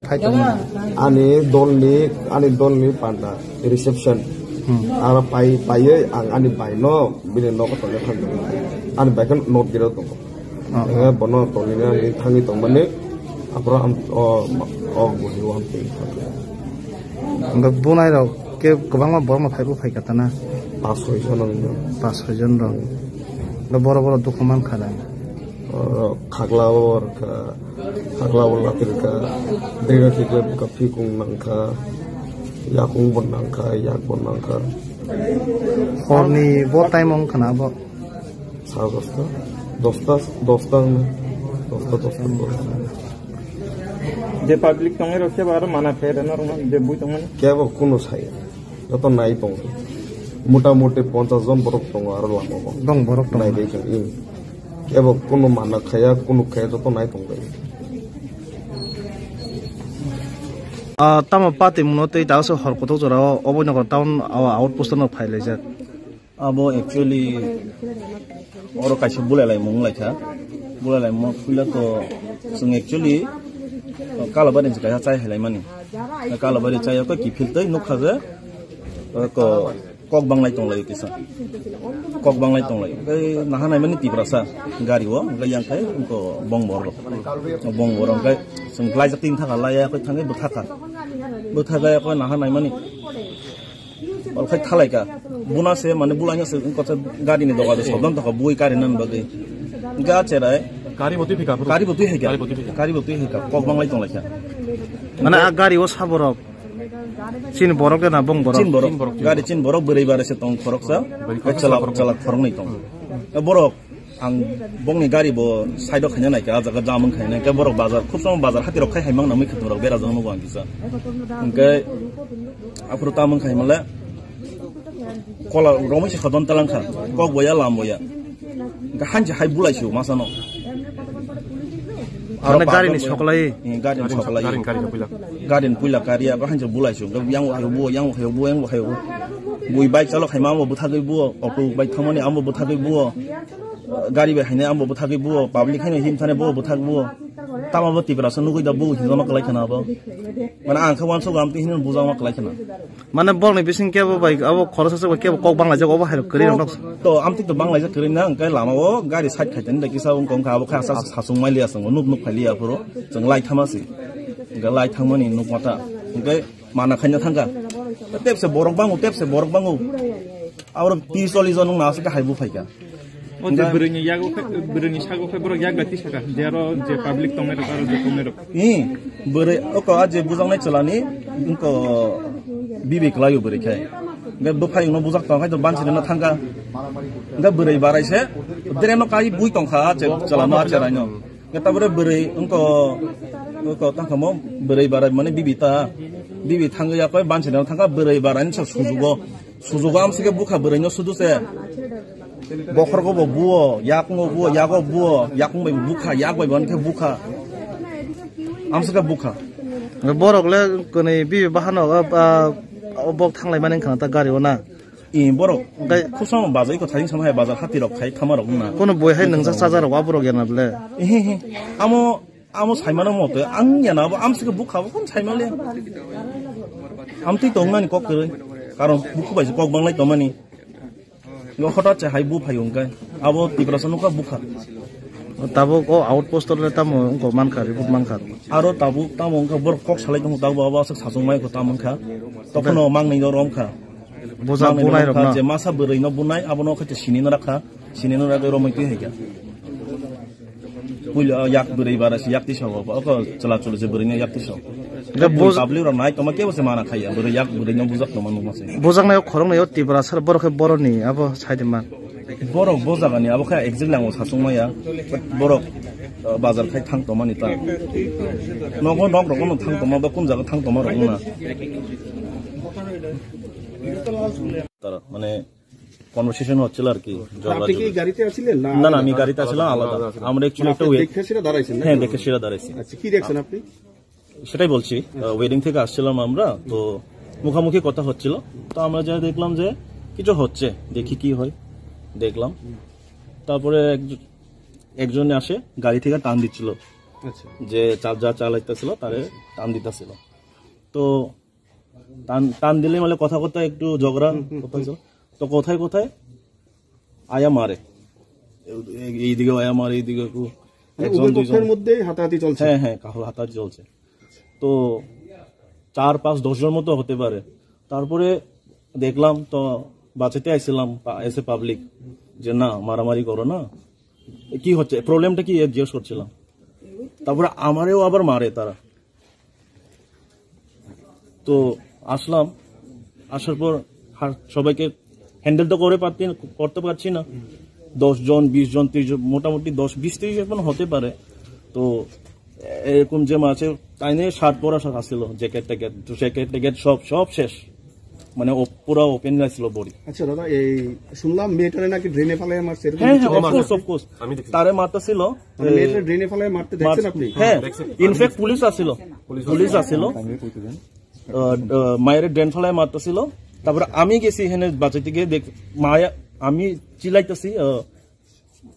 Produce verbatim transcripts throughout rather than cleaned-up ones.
Phai tongo. Ani dolni, ani dolni panda reception. Hmm. Aro pai, paiye ang ani bai no bini nogo tongo thang. Ani bai kan not giro tongo. Oh, oh. Bono tolini ani thangwi tongmani. Apro am, o, o, boni o hamtwi. Hingke bunai rok ke kwbangma borok no phaibo phai kha tana. Pas soi jon wngkha. Pas soi jon rok. Hingke boro boro dukhu mankha na. O, khakla o rwkha, khakla o latirwkha, dega khikla bwkha phikung nangkha, yakung bo nangkha, yak bo nangkha. Horni bo time wngkha na bo? Sare dosta, dosta, dosta wngkha, dosta, dosta, dosta. Je public tongwi rok kebo aro mana phe rwna rwna je bui tongmani. Kebo kuno saya. Joto nai tongo. Mota moti ponchas jon borok tongo aro lama o. Bong borok tongo. Nai bai khe, hmm. Kebo kuno mana khaya, kuno khaya joto nai tongo. Ah, tamo pati muno tei daso hor kotok jora o, Abhainagar town o outpost no phai laijak. Abo actually oro kaisa bulai laimung wnglaikha. Bulai laimung puila to chwng actually Kalabari se kaisa chai hailaimani. Kalabari chai ko kiphil tei nukha je ko kok banglai tonglai kisa. Kok banglai tonglai. Tei naha naimani Tiprasa gari o, hingke yang khai ko bong bor. Bong bor hingke chwng laijak tin thaka laiya ko thangwi bwthaka. Bwthaka ko naha naimani. Okhai thalaika. Buna se mane bulaina se kotha gari ni doga de sobdan thaka bui kari nan bagwi. Ga cherai. Kari botwi phika phuru. Kari botwi hika. Kari botwi phika. Kari botwi hika. Kok banglai tonglaika. Mane a gari o saborok. Chin borok de na bong borok. Chin borok. Chin borok. Gari chin borok bwrwi bare se tong khoroksa. Bwrwi khoroksa. Chalak borok. Chalak khoroknwi tong. Borok. Ang bongni gari bo side o khaina naikha, ah jaga jam wng khaina naikha, borok bazar, khub somo bazar hati rok khai hai mangna mui khatung rok bera jang nugo ang kisa. Hingke aphuru tamung khai male kola romwi se khodon talangkha, kok boya lam boya. Hingke hanse hai bulai su masano. Aro mane gari ni soklai? Eh, gari ni soklai. Gari ni puila. Gari ni puila kari, abo hanse bulai su. Hingke yang hai bo, yang hai bo, yang hai bo. Bui bike chalok hai ma amo bwthagwi bo, auto bike thangmani amo bwthagwi bo. Gari bai haino amo bwthagwi buo, public haino him thani buo bwthak buo. Tamo bo Tiprasa nugui da buo hinjama kwlai khana abo. Mane ang khe uansuk amtwi hino bujakma kwlai khana. Mane borokni bising kebo bai abo khoroksa se bai kebo kok banglaijak obo hai kwrwi rok. To amtwi to banglaijak kwrwi na hwnkhe lama o gari side khai tani da kisa wngkha wngkha abo khe asa sasung mai liya swngo nuk nuk khai liya phuru chwng lai thama se. Hwnkhe lai thangmani nukma ta. Hwnkhe Mana khaina thangkha. Tepse borok bango, tepse borok bango. Aborok tris chollish jon wngna aswk hai buphaikha. O je bwrwini yago khe, bwrwini sago khe borok yak bai tisaka. Je aro je public tongnai rok, aro je tongnai rok. Ni, bwrwi, oko a je bujaknai chwlani, wngko bibi kwlaio bwrwi khe. Hwnkhe bwphai wngno bujak tong khai to banchirino thangkha. Hwnkhe bwrwi barai se, dreno kai bui tongkha a je chwlano a cheraino. Hwnkhe tabore bwrwi wngko, wngko tangkha mo bwrwi barai mane bibi ta, bibi thangwi yakoi banchirino thangkha bwrwi barai ni sa sujugo, sujugo amsike bukha bwrwino sudu se. Bokhorgo bo buo, yakungo buo, yago buo, yakung bai bukha, yak bai bo hwnkhe bukha. Amsike bukha. Borok le kwnwi bibi bahano, ah, ah, bok thanglai mani wngkha na ta gari o na. I borok hwnkhe khusam bazar iko thani sama hai bazar hati rok khai thama rok na. Kono boi hai nungsa chaja rok aborok yana ble. Ehe he. Amo, amo saimano mote ang yana abo amsike bukha bo kon saimale. Amtwi tong nani kok kwrwi. Karon bukhu bai kok banglai tomani. Yo hotat se hai bu phai hwnkhe. Abo Tiprasa nukha bukha. Tabuk o outpost le tamo wngko mankha, report mankha. Aro tabuk tamo wngkha borok kok salai tongo tabuk abo aswk sachung mai ko tamo wngkha. Tokhono mangnwi no romkha. Bujak bunai rok no. Je masa bwrwi no bunai, abono khaite sini no rakha, sini no ragwi romwi twi haikha. Puila yak bwrwi bara se yak tisa o, oko chwla chwla se bwrwi no yak tisa o. Ga bui buz- public rok nai toma kebo se mana khaiya, bwrwi yak bwrwi no bujak toma nukma se. Bujak nai o khorok nai o Tiprasa borok khe boroni abo side man. Borok bo jaga ni abo khe exactly ang sachung maya. Borok, uh, bazar khai thang toma ni ta. Nogo nok rok no thang toma ba kun jaga thang toma rok na. তারা মানে কনভারসেশন হচ্ছিল আর কি। আপনি কি গাড়িতে আছিলেন না? না, না, আমি গাড়িতে আছিলাম আলাদা। আমরা অ্যাকচুয়ালি একটা ওয়ে- দেখে সেটা দাঁড়াইছেন, নাকি? হ্যাঁ, দেখে সেটা দাঁড়াইছি। আচ্ছা, কি দেখছেন আপনি? সেটাই বলছি, আহ, ওয়েডিং থেকে আসছিলাম আমরা, তো মুখামুখি কথা হচ্ছিল, তো আমরা যা দেখলাম যে কিছু হচ্ছে, দেখি কি হয়, দেখলাম। তারপরে একজ-, একজন আসে, গাড়ি থেকে টান দিচ্ছিল, আচ্ছা। যে চা-, যা চালাইতেছিল, তারে টান দিতেছিল। তো টান, টান দিলে মানে কথা কথা একটু ঝগড়া, হুম, হুম, কথা হুম। হয়েছিল। তো কোথায় কোথায় আয়া মারে, এই, এইদিকে আয়া মারে, এইদিকে একটু মানে একজন উভয় দুইজন। পক্ষের মধ্যেই হাতাহাতি চলছে? হ্যাঁ, হ্যাঁ, কাহো হাতাহাতি চলছে। তো চার, পাঁচ, দশ জন মতো হতে পারে। তারপরে দেখলাম তো বাঁচাতে আইছিলাম, পা-, এসে পাবলিক যে, "না, মারামারি করো না, কি হচ্ছে, প্রবলেমটা কি?" জিজ্ঞেস করছিলাম। তারপরে আমারেও আবার মারে তারা। তো আসলাম, আসার পর হার-, সবাইকে হ্যান্ডেল তো করে পারতে, করতে পারছি না। দশ জন, বিশ জন, ত্রিশ জন, মোটামুটি দশ, বিশ, ত্রিশ জন হতে পারে। তো এরকম যে মাঝে তাই নিয়ে শার্ট পরা শার্ট আসছিল, জ্যাকেট ট্যাকেট, জ্যাকেট ট্যাকেট সব, সব শেষ। মানে ও পুরা ওপেন ছিল বডি। আচ্ছা দাদা, এই শুনলাম মেয়েটারে নাকি ড্রেনে ফালাইয়া মারছে, এরকম হ্যাঁ, কিছু হ্যাঁ, দেখছেন অফকোর্স, আপনি? অফকোর্স। আমি দেখছি। তারে মারতেছিল। মানে এ, মেয়েটারে ড্রেনে ফালাইয়া মারতে দেখছেন মার-, আপনি? হ্যাঁ, দেখছি। ইনফ্যাক্ট পুলিশ আসছিল। পুলিশ পুলিশ আসছিল। আসছিল। আহ, আহ, মায়ের ড্রেন ফালাইয়া মারতেছিল। তারপরে আমি গেছি এখানে বাঁচাইতে গিয়ে দেখ, মায়া, আমি চিল্লাইতেছি, আহ,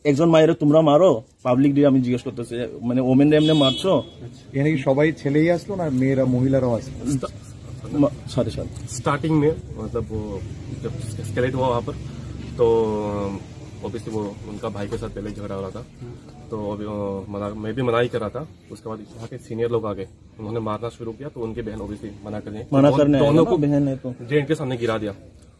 "একজন মায়ের তোমরা মারো?" পাবলিক দিয়ে আমি জিজ্ঞেস করতেছি, মানে, "ওমেন এমনি মারছো?" এখানে কি সবাই ছেলেই আসলো না মেয়েরা, মহিলারাও আসলো? মা-, সরি, সরি। स्टार्टिंग में, मतलब, वो जब एस्केलेट हुआ वहाँ पर, तो ऑब्वियसली वो उनका भाई के साथ पहले झगड़ा हो रहा था। तो अभी, अ, मना, मैं भी मना ही कर रहा था। उसके बाद यहाँ के सीनियर लोग आ गए, उन्होंने मारना शुरू किया, तो उनकी बहन ऑब्वियसली मना कर रही है। मना दोन-, करने आएगा दोनों ना, को बहन है तो। ड्रेन के सामने गिरा दिया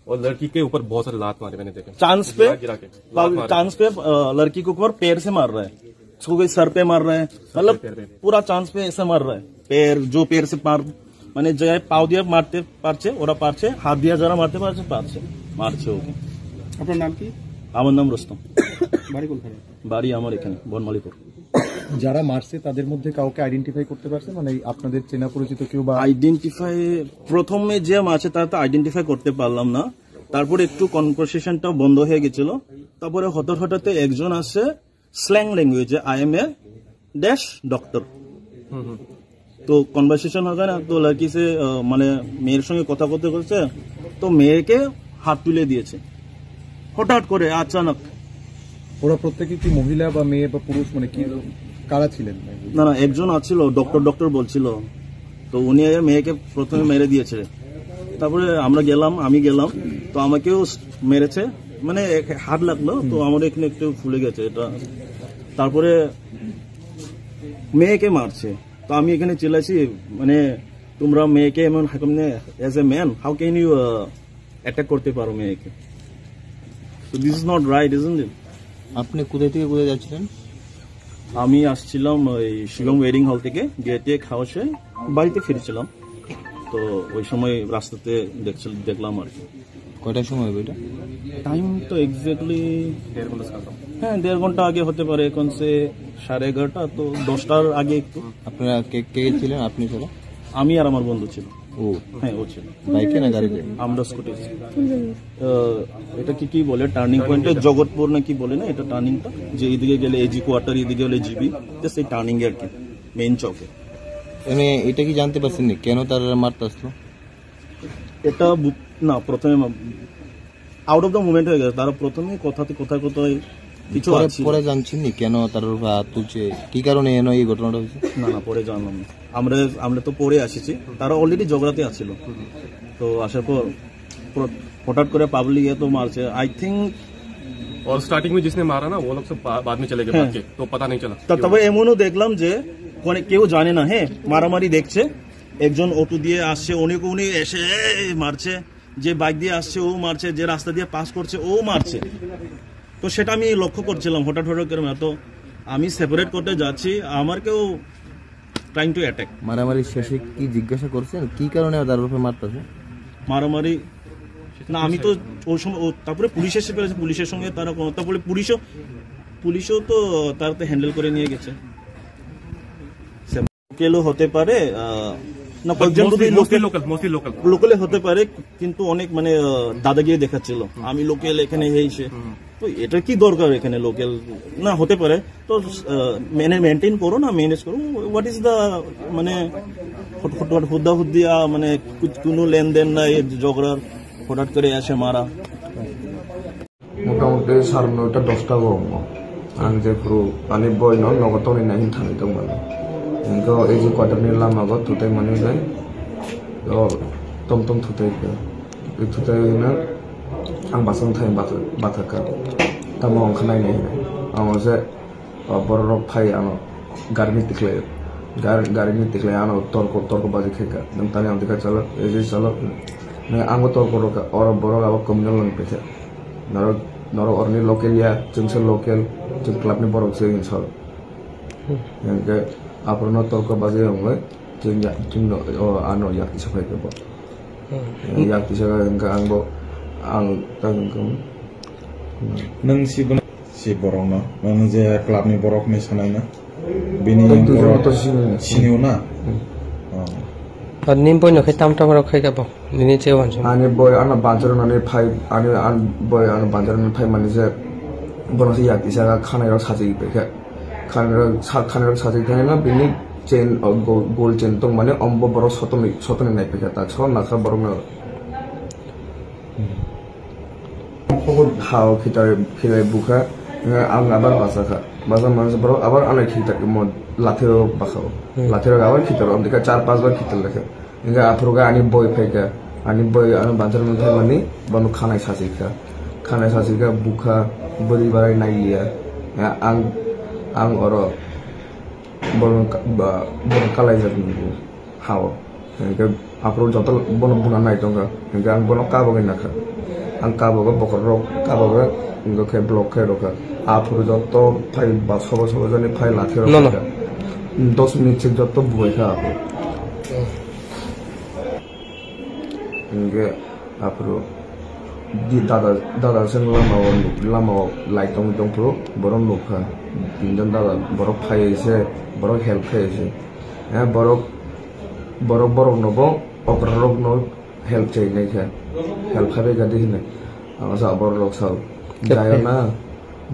और लड़की के ऊपर बहुत सारे लात मारे, मैंने देखे। चांस पे, गिरा, गिरा के लात मारे। चांस पे, अ, लड़की के ऊपर पैर से मार रहा है, उसको कोई सर पे मार रहा है, मतलब, पैर पे। पूरा चांस पे ऐसे मार रहा है। पैर, जो पैर से मार, মানে যে পাও দিয়ে মারতে পারছে, ওরা পারছে, হাত দিয়ে যারা মারতে পারছে, পারছে, মারছে ওকে। আপনার নাম কি? আমার নাম রুস্তম। বাড়ি কোনখানে? বাড়ি আমার এখানে, বনমালীপুর। যারা মারছে তাদের মধ্যে কাউকে আইডেন্টিফাই করতে পারছেন? মানে এই আপনাদের চেনা পরিচিত কেউ বা আইডেন্টিফাই, প্রথমে যে মারছে তার তো আইডেন্টিফাই করতে পারলাম না, তারপর একটু কনভারসেশনটা বন্ধ হয়ে গেছিল। তারপরে হঠাৎ হঠাৎ একজন আসে স্ল্যাং ল্যাঙ্গুয়েজে, "I am a dash doctor।" হুম, হুম। তো কনভারসেশন হবে না, তো লাকিসে, আহ, মানে মেয়ের সঙ্গে কথা করতে করতে তো মেয়েকে হাত তুলে দিয়েছে হঠাৎ করে আচানক। ওরা প্রত্যেকে কি মহিলা বা মেয়ে বা পুরুষ, মানে কি, কারা ছিলেন? না, না, একজন আছিল, ডক্টর, ডক্টর বলছিল। তো উনি মেয়েকে প্রথমে মেরে দিয়েছে, তারপরে আমরা গেলাম, আমি গেলাম, তো আমাকেও মেরেছে, মানে এক হাত লাগলো, তো আমার এখানে একটু ফুলে গেছে এটা। তারপরে মেয়েকে মারছে, তো আমি এখানে চিল্লাইছি, মানে, "তোমরা মেয়েকে এমন হাকুম নে, as a man, how can you, uh, attack করতে পারো মেয়েকে?" So this is not right, isn't it? আপনি কোথা থেকে কোথায় যাচ্ছিলেন? আমি আসছিলাম ওই শিলং ওয়েডিং হল থেকে, বিয়েতে খাওয়া শেষে বাড়িতে ফিরছিলাম। তো ওই সময় রাস্তাতে দেখছিল, দেখলাম আর কি। কয়টার সময় হবে এটা? টাইম তো এক্স্যাক্টলি দেড় ঘন্টা সামথিং। হ্যাঁ, দেড় ঘন্টা আগে হতে পারে, এখন সে সাড়ে এগারোটা, তো দশটার আগে একটু। আপনারা কে কে ছিলেন, আপনি ছাড়া? আমি আর আমার বন্ধু ছিল। ও। হ্যাঁ, ও ছিল। বাইকে না গাড়িতে? আমরা স্কুটি। আহ, এটা কি কি বলে, টার্নিং পয়েন্টে জগৎপুর না কি বলে না, এটা টার্নিংটা, যে এদিকে গেলে এজি কোয়ার্টার, এদিকে গেলে জিবি, জাস্ট এই টার্নিং আর কি, মেইন চকে। মানে এটা কি জানতে পারছেন না কেন তারা মারতে আসলো? এটা বু-, না, প্রথমে আউট অফ দ্য মুভমেন্ট হয়ে গেছে। তারা প্রথমে কথাতে, কোথায় কোথায় কিছু পরে, আছে। পরে জানছেন নি কেন তার উপর হাত তুলছে, কি কারণে এন এই ঘটনাটা হয়েছে? না, না, পরে জানলাম না। আমরা, আমরা তো পরে আসিছি, তারা অলরেডি ঝগড়াতে আছিল। তো আসার পর প্র-, হঠাৎ করে পাবলিক এত মারছে, আই থিঙ্ক। और स्टार्टिंग में जिसने मारा ना, वो लोग सब बा-, बाद में चले गए, हाँ। भाग के, तो पता नहीं चला। তা-, তারপরে এমনও দেখলাম যে মানে কেউ জানে না, হ্যাঁ, মারামারি দেখছে, একজন অটো দিয়ে আসছে, উনি, উনি এসে এই মারছে, যে বাইক দিয়ে আসছে ও মারছে, যে রাস্তা দিয়ে পাস করছে ও মারছে। তো সেটা আমি লক্ষ্য করছিলাম হঠাৎ হঠাৎ করে, তো আমি সেপারেট করতে যাচ্ছি, আমার কেউ ট্রাইং টু অ্যাটাক। মারামারি শেষে কি জিজ্ঞাসা করছেন কি কারণে তার উপরে মারতেছে? মারামারি না, আমি তো ওই সময় ও, তারপরে পুলিশ এসে ফেলেছে, পুলিশের সঙ্গে তারা কোনো, তারপরে পুলিশও, পুলিশও তো তারা তো হ্যান্ডেল করে নিয়ে গেছে। লোকালও হতে পারে, আহ, না, কয়েকজন মোস্টলি, বোধহয় mostly local. Local, mostly local. লোকালে হতে পারে, কিন্তু অনেক মানে, আহ, দাদাগিরি দেখাচ্ছিল। আমি লোকাল, এখানে এই সে। তো এটা কি দরকার এখানে লোকাল? না, হতে পারে। তো, আহ, মানে মেইনটেইন করো না, ম্যানেজ করো। হোয়াট ইজ দ্য, মানে, হুট-, হুট-, হুট-, হুদ্দা হুদ্দি, আহ, মানে, কু-, কোনো লেনদেন নাই, ঝগড়ার হঠাৎ করে এসে মারা। মোটামুটি সাড়ে নয়টা, দশটা গরম। Ang je phuru ani boi no nogo tonwi nai hin thangwi tong mano. Hingke o A G quarter ni lama go thutai mani bai. O tom tom thutai khe. Thutai hino ang basong thai batha, batha ka. Tamo ang khanai nai hino. Ang se, o borok rok phai ano gari ni tikhlai. Gari, gari ni tikhlai ano torko, torko baji khai ka. Nang tani ang dikha chalo, A G chalo. Nang ang bo torko rok ka. Oro borok abo communal lang pekha. Norok, norok oroni local ya, chwngsa local, chwng club ni borok se hin sal. Hmm. Hingke aphuru no torko baji wngwi, chwng ya, chwng no, o, ano yak tisa phai khe bo. Hmm. Yak tisa khe hingke ang bo, ang ta hingke. Nang si bono, si borok no, nang je club ni borok ni sanai na? Bini tei duijon borok to sini. Sini o na? Hmm. Oh. Ar nim boi no khe tam tam rok khai ka bo. Nini che wansuk. Ani boi ano banchar nani phai, ani an boi ano banchar nani phai mani je bono se yak tisa khanai rok sachi pekha. Khanai rok sa, khanai rok sachi thani na bini chain, o, go-, gold chain tong mani ombo borok sotoni, sotoni nai pekha ta so nakha borok no. Hao khitai, khitai bukha, ang abar basa kha. Basa mansa borok abar ano khitai mo lathiro bakha. Hmm. Lathiro abar khitai, amdika char pas bar khitai lekha. Hingke aphuru khe ani boi phai kha, ani boi ano banchar mani thai mani bono khanai sachi kha, khanai sachi kha bukha bwrwi barai nai liya. Ya, ang, ang oro bono ka-, ba, bono kalai jak nungo hao. Hingke aphuru joto bono buna nai tongkha, hingke ang bono kabagwi nakha, ang kabago bokhorok kabago hingke khe block khe rokha. Aphuru joto phai ba sobo sobo jani phai lathi rok No, no. kha. Dos minute se joto buai kha aphuru. Hingke aphuru di dada, dada seng lama o, lama o lai tongwi tongphuru borok nukha. Tinjon dada borok phaiwi se, borok help khaiwi se. Eh, borok, borok, borok no bo okra rok no help chai nai kha. Help khai bai kha di hinwi. Ang sa borok rok sao. Kep Jayo khe. na,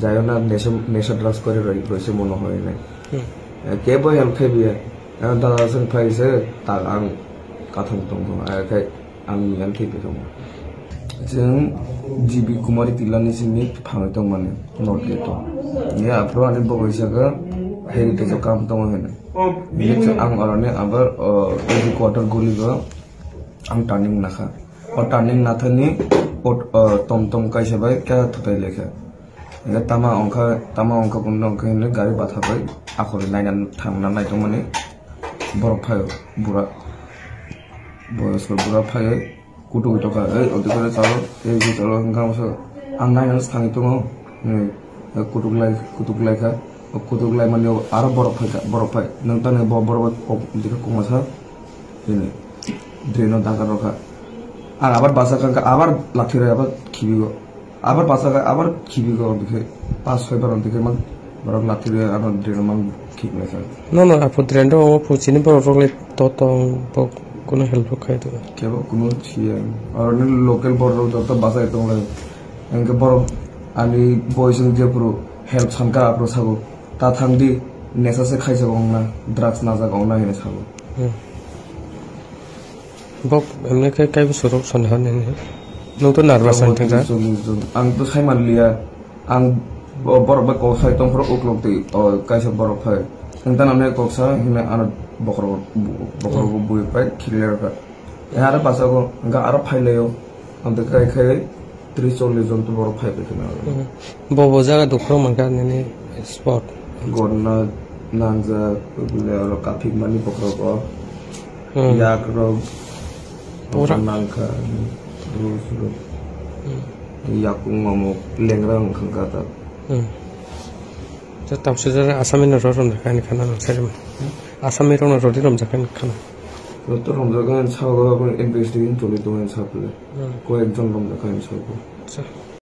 jayo na nesa, nesa drugs kore roi, roi se mono hoi nai. Hmm. Eh, kebo help khai biya. Eh, dada seng phai se tak ang kathang tong tong. Eh, khai Ang yang thwi phi kamo. Chwng G B Kumari Tillani simi phangwi tongmani North Gate o. Ye aphuru ani bogwi saka heritage o kam tongo hwnwi. Ye chwng ang oroni abar, o, A D quarter guli o ang turning nakha. O turning nathani o, o, tom tom kaisa bai khe thutai lekha. Hingke tama ongkha, tama ongkha kunu ongkha hwnwi gari batha bai akhorni naina thangna naitongmani borok phaio bura. Boyosko bura phaiwi kutuk tongkha, "Ei, odekhore chalo, ei, ei, chalo," hwnka masa ang nainani thangwi tongo, hwnwi kutuk lai, kutuk lai kha. O kutuk lai mani aro borok phai kha, borok phai. Nwng tani bo borok bai kok, dikha kok masa, hwnwi drain o dagar rw kha. Ang abar basa kha, abar lathi rw abar khibigo. Abar basa kha, abar khibigo, odekhai pas soi bar odekhai man borok lathi rw ano drain o man khiblaikha. No, no, aphuru drain rw omo phu chini borok rok le to tong bo kunu help rw khai to. Kebo kunu siya. Oroni local borok rok joto bachai tonglai. Hingke borok ani boys ni jephuru help sankha aphuru sago. Ta thangdi nesa se khaijak ongna, drugs najak ongna hinwi sago. Hmm. Bok emne khe kaibo surok soni hor nini. Nwng to nervous wng thangkha. Ang to sai manliya. Ang bo-, borok bai kok sai tongphuru uklok twi, o, kaisa borok phai. Ang ta namni kok sa hwnwi ano bokhorok, bokhorok bui pai khilirokha. Aro bachao hwnkha aro phailaio. Ang to kai khai tris chollish jon to borok phai pai khna. Hmm. Bo bo jaga dukhu mankha nini spot. Gorna nangjak, bole aro kaphik mani bokhorok o. Hmm. Yak rok Pura. Nangkha, rus rok. Hmm. Yakung mamuk lengra wngkha ta. Hmm. Ta tamsajak Asami no rw romjakha ani khana nang sai rwma. Asami rok no rw di romjakha ani khana. Rw to romjakha ani sago, investigation choli tongo ani sago. Hmm. Koyek jon romjakha ani sago. Acha.